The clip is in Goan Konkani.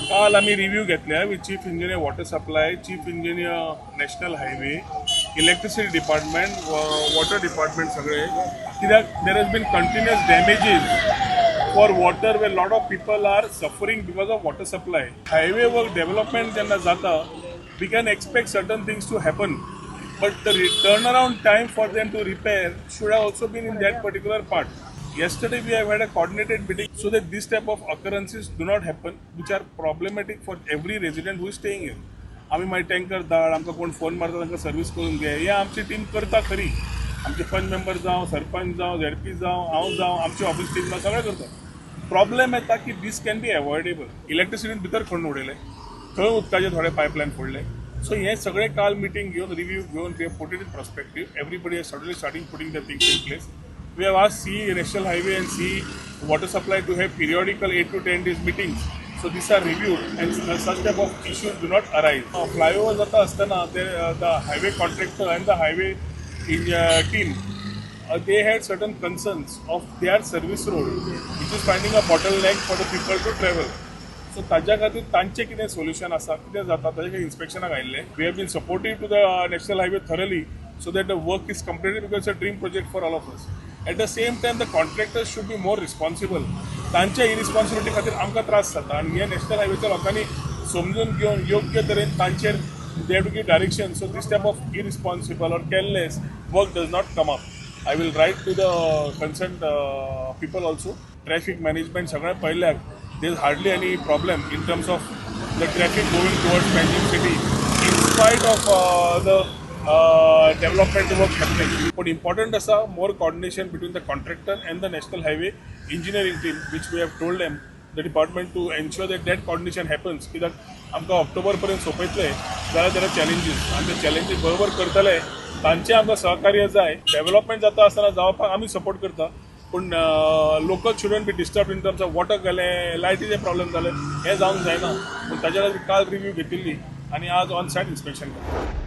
काल आमी रिव्यू घेतल्या with chief engineer water supply, chief engineer national highway, electricity department, water department सगळे, कित्याक there has been continuous damages for water where lot of people are suffering because of water supply. Highway work development जेन्ना जाता, we can expect certain things to happen, but the turnaround time for them to repair should have also been in that particular part. Yesterday we have had a coordinated meeting so that this type of occurrences do not happen, which are problematic for every resident who is staying here. आमी मागीर टँकर धाड, आमकां कोण फोन मारता तांकां सर्वीस करून घे, हें आमची टीम करता खरी. आमचे पंच मेंबर जावं, सरपंच जावं, झेडपी जावं, हांव जावं, आमची ऑफिस टीम जावं, सगळें करता. प्रॉब्लेम येता की this can be avoidable. इलेक्ट्रिसिटीन भितर खणून उडयले, थंय उदकाचे थोडे पायपलायन फोडले. सो हे सगळे काल मिटींग घेवन, रिव्यू घेवन, we put it in perspective. Everybody suddenly starting putting the things in place. We have asked CE National Highway and CE Water Supply to have periodical 8 to 10 days meetings. So these are reviewed and such type of issues do not arise. Flyover जाता आसतना the highway contractor and the highway team, they had certain concerns of their service road, which is finding a bottleneck for the people to travel. So ताज्या खातीर तांचें कितें सोल्युशन आसा, कितें जाता, ताजे खातीर इन्स्पेक्शनाक आयिल्ले. We have been supportive to the National Highway thoroughly so that the work is completed, because a dream project for all of us. At the same time, the contractors should be more responsible. तांच्या इरिस्पॉन्सिबिलिटी खातीर आमकां त्रास जाता आनी हे नॅशनल हायवेच्या लोकांनी समजून घेवन योग्य तरेन तांचेर they have to give direction, so this type of irresponsible or careless work does not come up. I will write to the concerned people also. Traffic management सगळें पळयल्यार there is hardly any problem in terms of the traffic moving towards Panjim city in spite of the development work happening. But important आसा more coordination between the contractor and the national highway engineering team, which we have told them, the department, to ensure that that coordination happens, कित्याक आमकां ऑक्टोबर पर्यंत सोंपयतले जाल्यार there are challenges आनी ते चॅलेंजीस बरोबर करतले, तांचें आमकां सहकार्य जाय. डेव्हलपमेंट जाता आसतना जावपाक आमी सपोर्ट करता, पूण local shouldn't be disturb in terms of water गेलें, लायटीचे प्रॉब्लेम जाले, हें जावंक जायना. पूण ताच्या खातीर काल रिव्यू घेतिल्ली आनी आज ऑन सायट इन्स्पेक्शन करता.